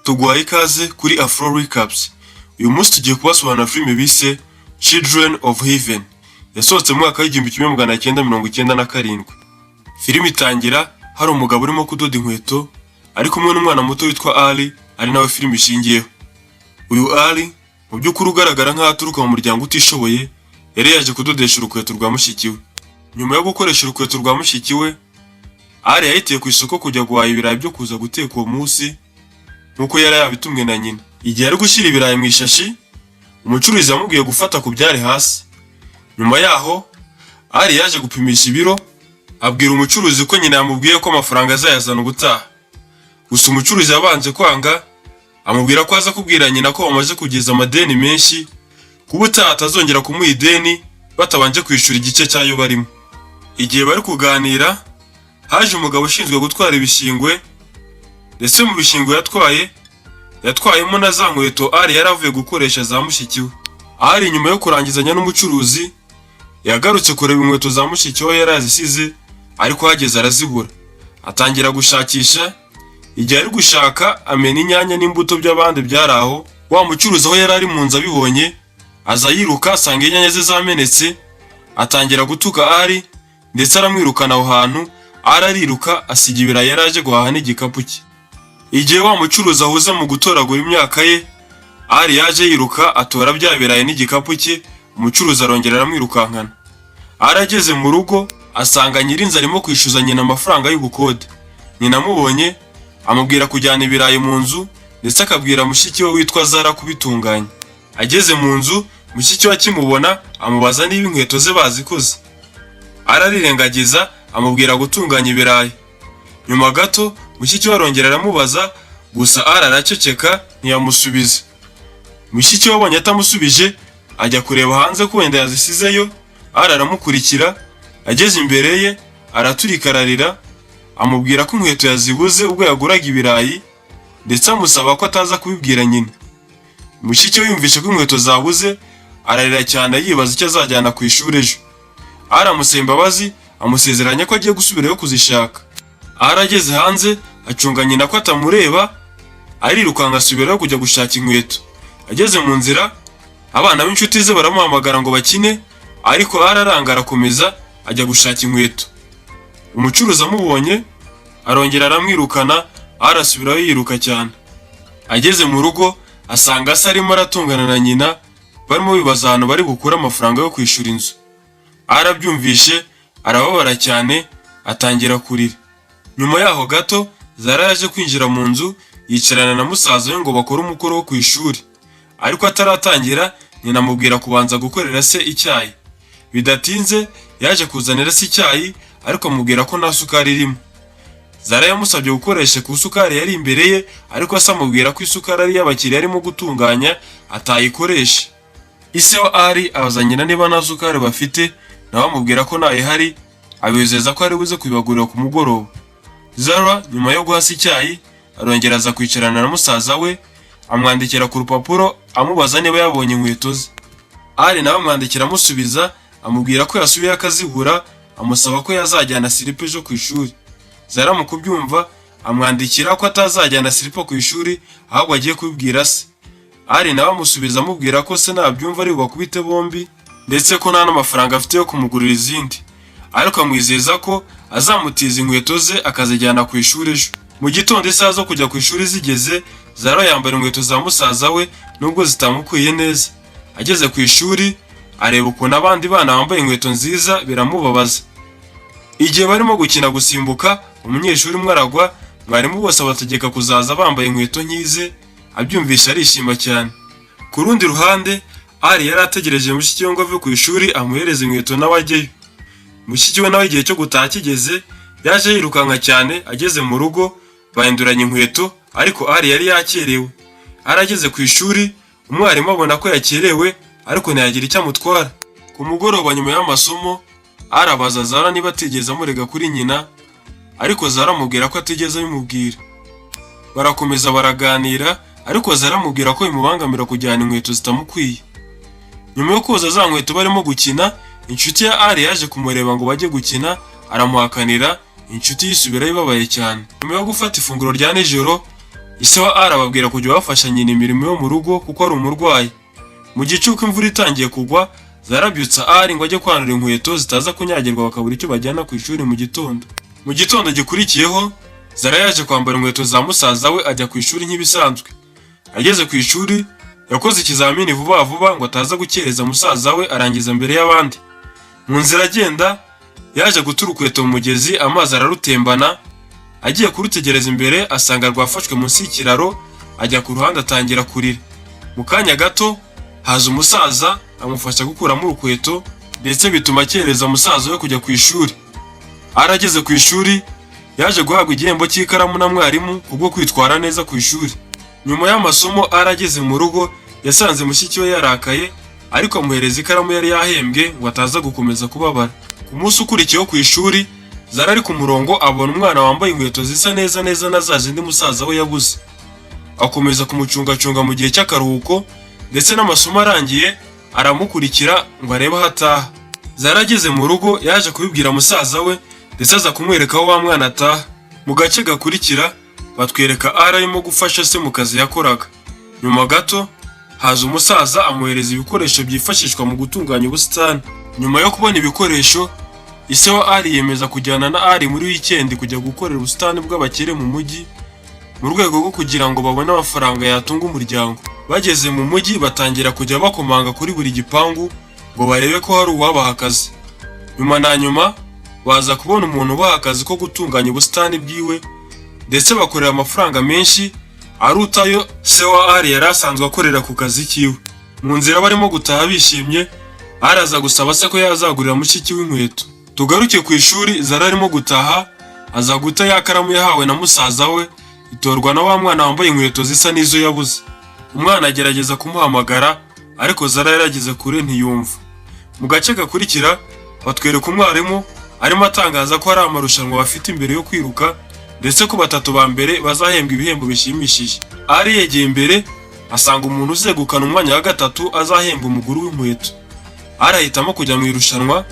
Tuguhaye ikaze kuri Afro Recaps. Uyu munsi tugiye kubasobanurira filime bise Children of Heaven, yasohotse mu mwaka wa 1997. Filime itangira hari umugabo urimo kudoda inkweto ari kumwe n'umwana muto witwa Ali, ari nawe filime ishingiyeho. Uyu Ali mu by'ukuri ugaragara nk'aho aturuka mu muryango utishoboye, yari yaje kudodesha urukweto rwa mushiki we. Nyuma yo gukoresha urukweto rwa mushiki we, Ali yahitiye ku isoko kujya guhaha ibirayi byo kuza guteka uwo munsi nk'uko yari yabitumwe na nyina. Igihe ari gushyira ibirayi mu ishashi, umucuruzi yamubwiye gufata ku byari hasi. Nyuma yaho, Ali yaje gupimisha ibiro, abwira umucuruzi ko nyina yamubwiye ko amafaranga azayazana ubutaha. Gusa umucuruzi yabanje kwanga, amubwira ko aza kubwira nyina ko bamaze kugeza amadeni menshi, kuba ubutaha atazongera kumuha ideni batabanje kwishyura igice cyayo barimo. Igihe bari kuganira, haje umugabo ushinzwe gutwara ibishingwe, ndetse mu bishingwe yatwaye yatwayemo na za nkweto Ali yari avuye gukoresha za mushiki we. Ali nyuma yo kurangizanya n'umucuruzi, yagarutse kureba inkweto za mushiki we yari yazisize, ariko ahageze arazibura, atangira gushakisha. Igihe ari gushaka, amena inyanya n'imbuto by'abandi byari aho. Wa mucuruzi aho yari ari mu nzu abibonye, aza yiruka, asanga inyanya ze zamenetse, atangira gutuka Ali ndetse aramwirukana aho hantu. Ali ariruka, asiga ibirayi yari aje guhaha n'igikapu cye. Igihe wa mucuruzi ahuze mu gutoragura imyaka ye, Ali yaje yiruka, atora bya birayi n'igikapu cye. Umucuruzi arongera aramwirukankana. Ali ageze mu rugo, asanga nyirinzu arimo kwishyuza nyina amafaranga y'ubukode. Nyina amubonye, amubwira kujyana ibirayi mu nzu, ndetse akabwira mushiki we witwa Zara kubitunganya. Ageze mu nzu, mushiki we akimubona amubaza niba inkweto ze bazikoze. Ararirengagiza, amubwira gutunganya ibirayi. Nyuma gato, mushiki we arongera aramubaza, gusa Ali araceceka, ntiyamusubiza. Mushiki we abonye atamusubije, ajya kureba hanze ko wenda yazisizeyo. Ali aramukurikira, ageze imbere ye araturika ararira, amubwira ko inkweto yazibuze ubwo yaguraga ibirayi, ndetse amusaba ko ataza kubibwira nyina. Mushiki we yumvise ko inkweto zabuze, ararira cyane, yibaza icyo azajyana ku ishuri ejo. Aramusaba imbabazi, amusezeranya ko agiye gusubirayo kuzishaka. Arageze hanze, acunga nyina ko atamureba, arirukanka asubirayo kujya gushaka inkweto. Ageze mu nzira, abana b'inshuti ze baramuhamagara ngo bakine, ariko araranga, arakomeza ajya gushaka inkweto. Umucuruzi amubonye, arongera aramwirukana, arasubirayo yiruka cyane. Ageze mu rugo, asanga se arimo aratungana na nyina, barimo bibaza ahantu bari bukure amafaranga yo kwishyura inzu. Arabyumvishe, arababara cyane, atangira kurira. Nyuma yaho gato, Zara yaje kwinjira mu nzu, yicarana na musaza we ngo bakore umukoro wo ku ishuri, ariko ataratangira, nyina amubwira kubanza gukorera se icyayi. Bidatinze yaje kuzanira se icyayi, ariko amubwira ko nta sukari irimo. Zara yamusabye gukoresha ku isukari yari imbere ye, ariko se amubwira ko isukari ari iy'abakiriya arimo gutunganya, atayikoresha. Ise wa Ali abaza nyina niba nta sukari bafite, nawe amubwira ko ntayihari, abizeza ko ari buze kubibagurira ku mugoroba. Zara nyuma yo guha se icyayi, arongera aza kwicarana na musaza we, amwandikira ku rupapuro, amubaza niba yabonye inkweto ze. Ali nawe amwandikira, amusubiza, amubwira ko yasubiyeyo akazibura, amusaba ko yazajyana silipa ejo ku ishuri. Zara mu kubyumva, amwandikira ko atazajyana silipa ku ishuri, ahubwo agiye kubibwira se. Ali nawe amusubiza amubwira ko se nabyumva ari bubakubite bombi, ndetse ko nta n'amafaranga afite yo kumugurira izindi, ariko amwizeza ko azamutiza inkweto ze akazijyana ku ishuri ejo. Mu gitondo, isaha zo kujya ku ishuri zigeze, Zara yambara inkweto za musaza we nubwo zitamukwiye neza. Ageze ku ishuri, areba ukuntu abandi bana bambaye inkweto nziza, biramubabaza. Igihe barimo gukina gusimbuka, umunyeshuri umwe aragwa, mwarimu bose abategeka kuzaza bambaye inkweto nkize. Abyumvisha, arishima cyane. Ku rundi ruhande, Ali yari ategereje mushiki we ngo ave ku ishuri amuhereze inkweto nawe ajyeyo. Mushiki we nawe igihe cyo gutaha kigeze, yaje yirukanka cyane. Ageze mu rugo, bahinduranya inkweto, ariko Ali yari yakerewe. Arageze ku ishuri, umwarimu abona ko yakerewe, ariko ntiyagira icyo amutwara. Ku mugoroba nyuma y'amasomo, arabaza Zara niba atigeze amurega kuri nyina, ariko Zara amubwira ko atigeze abimubwira. Barakomeza baraganira, ariko Zara amubwira ko bimubangamira kujyana inkweto zitamukwiye. Nyuma yo koza za nkweto barimo gukina, inshuti ya Ali yaje kumureba ngo bajye gukina, aramuhakanira, inshuti yisubirayo ibabaye cyane. Nyuma yo gufata ifunguro rya nijoro, Ise wa Ari ababwira kujya bafasha nyina imirimo yo mu rugo kuko ari umurwayi. Mu gicuku imvura itangiye kugwa, Zarabyutsa Ari ngo ajye kwanura inkweto zitaza kunyagirwa bakabura icyo bajyana ku ishuri mu gitondo. Mu gitondo gikurikiyeho, Zara yaje kwambara inkweto za musaza we, ajya ku ishuri nk'ibisanzwe. Ageze ku ishuri, yakoze ikizamini vuba vuba ngo ataza gukereza musaza we, arangiza mbere y'abandi. Mu nzira agenda, yaje gutura urukweto mu mugezi, amazi ararutembana. Agiye kurutegereza imbere, asanga rwafashwe munsi y'ikiraro, ajya ku ruhande atangira kurira. Mu kanya gato haza umusaza amufasha gukuramo urukweto, ndetse bituma akereza musaza we kujya ku ishuri. Arageze ku ishuri, yaje guhabwa igihembo cy'ikaramu na mwarimu kubwo kwitwara neza ku ishuri. Nyuma y'amasomo, arageze mu rugo yasanze mushiki we yarakaye, ariko amuhereza ikaramu yari yahembwe ngo ataza gukomeza kubabara. Ku munsi ukurikiyeho ku ishuri, Zara ari ku murongo abona umwana wambaye inkweto zisa neza neza na za zindi musaza we yabuze. Akomeza kumucungacunga mu gihe cy'akaruhuko, ndetse n'amasomo arangiye aramukurikira ngo arebe aho ataha. Zara ageze mu rugo yaje kubibwira musaza we, ndetse aza kumwereka aho wa mwana ataha. Mu gace gakurikira batwereka Ari arimo gufasha se mu kazi yakoraga. Nyuma gato haza umusaza amuhereza ibikoresho byifashishwa mu gutunganya ubusitani. Nyuma yo kubona ibikoresho, ise wa Ari yemeza kujyana na Ari muri wikendi kujya gukorera ubusitani bw'abakire mu mujyi, mu rwego rwo kugira ngo babone amafaranga yatunga umuryango. Bageze mu mujyi, batangira kujya bakomanga kuri buri gipangu ngo barebe ko hari uwabaha akazi. Nyuma na nyuma baza kubona umuntu ubaha akazi ko gutunganya ubusitani bwiwe, ndetse bakorera amafaranga menshi aruta ayo se wa Ari yari asanzwe akorera ku kazi kiwe. Mu nzira barimo gutaha bishimye, Ari aza gusaba se ko yazagurira mushiki w'inkweto. Tugaruke ku ishuri, Zara arimo gutaha aza guta ya karamu yahawe na musaza we, itorwa na wa mwana wambaye inkweto zisa n'izo yabuze. Umwana agerageza kumuhamagara, ariko Zara yarageze kure ntiyumva. Mu gace gakurikira batwereka umwarimu arimo atangaza ko hari amarushanwa bafite imbere yo kwiruka, ndetse ko batatu ba mbere bazahembwa ibihembo bishimishije. Ari yegeye imbere asanga umuntu uzegukana umwanya wa gatatu azahembwa umuguru w'inkweto. Ari ahitamo kujya mu irushanwa.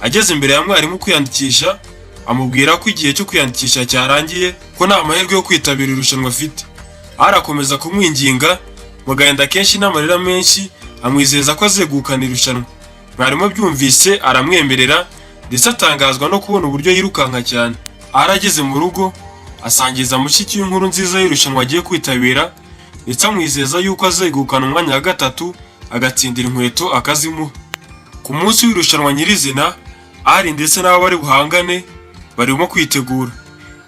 Ageze imbere ya mwarimu kwiyandikisha, amubwira ko igihe cyo kwiyandikisha cyarangiye, ko nta mahirwe yo kwitabira irushanwa afite. Arakomeza kumwinginga mu gahinda kenshi n'amarira menshi, amwizeza ko azegukana irushanwa. Mwarimu abyumvise aramwemerera, ndetse atangazwa no kubona uburyo yirukanka cyane. Arageze mu rugo asangiza mushiki w'inkuru nziza y'irushanwa agiye kwitabira, ndetse amwizeza yuko azegukana umwanya wa gatatu agatsindira inkweto akazimuha. Ku munsi w'irushanwa nyirizina, Ari ndetse n'abo bari buhangane barimo kwitegura.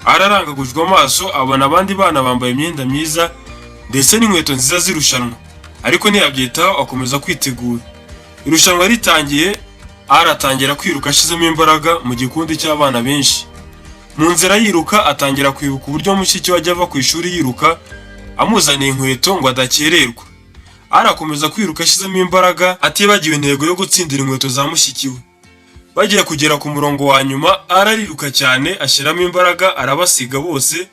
Ararangagujwe amaso abona abandi bana bambaye imyenda myiza ndetse n'inkweto nziza z'irushanwa, ariko ntiyabyitaho akomeza kwitegura. Irushanwa ritangiye, Ari atangira kwiruka ashizemo imbaraga mu gikundi cy'abana benshi. Mu nzira yiruka, atangira kwibuka uburyo mushiki we ajya ava ku ishuri yiruka amuzaniye inkweto ngo adakererwa. Arakomeza kwiruka ashizemo imbaraga, atibagiwe intego yo gutsindira inkweto za mushiki we. Bagiye kugera ku murongo wa nyuma, arariruka cyane ashyiramo imbaraga, arabasiga bose.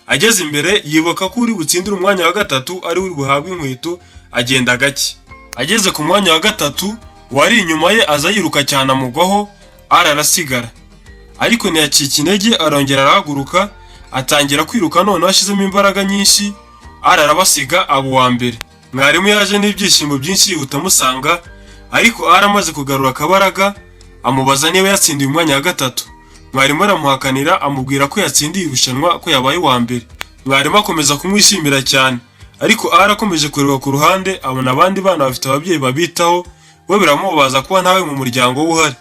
Ageze imbere yibuka ko uri butsindire umwanya wa gatatu ari we buhabwe inkweto, agenda gake. Ageze ku mwanya wa gatatu, uwari inyuma ye aza yiruka cyane amugwaho, arasigara, ariko ntiyacika intege, arongera arahaguruka, atangira kwiruka noneho ashyizemo imbaraga nyinshi, arabasiga aba uwa mbere. Mwarimu yaje n'ibyishimo byinshi yihuta amusanga, ariko amaze kugarura akabaraga amubaza niba yatsindiye umwanya wa gatatu. Mwarimu aramuhakanira, amubwira ko yatsindiye irushanwa, ko yabaye uwa mbere. Mwarimu akomeza kumwishimira cyane, ariko akomeje kureba ku ruhande abona abandi bana bafite ababyeyi babitaho, we biramubabaza kuba ntawe mu muryango we uhari.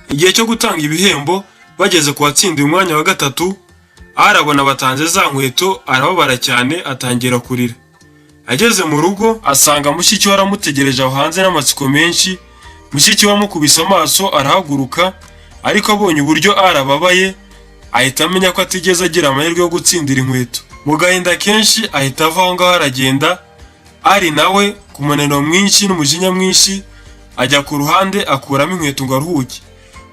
Igihe cyo gutanga ibihembo, bageze ku watsindiye umwanya wa gatatu, arabona batanze za nkweto, arababara cyane atangira kurira. Ageze mu rugo asanga mushiki we aramutegereje aho hanze n'amatsiko menshi. Mushiki we amukubise amaso arahaguruka, ariko abonye uburyo arababaye ahita amenya ko atigeze agira amahirwe yo gutsindira inkweto. Mu gahinda kenshi ahita ava aho ngaho aragenda. Ari nawe ku munaniro mwinshi n'umujinya mwinshi ajya ku ruhande akuramo inkweto ngo aruhuke.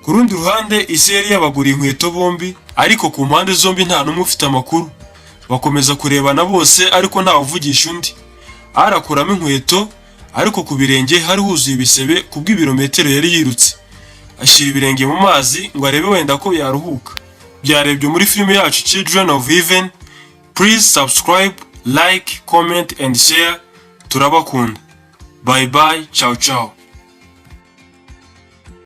Ku rundi ruhande, isi yari yabaguriye inkweto bombi, ariko ku mpande zombi nta n'umwe ufite amakuru. Bakomeza kurebana bose, ariko ntawe uvugisha undi. Arakuramo inkweto, ariko ku birenge hari huzuye ibisebe kubw'ibirometero yari yirutse. Ashyira ibirenge mu mazi ngo arebe wenda ko yaruhuka. Byarebye muri filime yacu Children of Heaven. Please subscribe, like. Like, comment and share. Turabakunda. Bye bye, ciao ciao.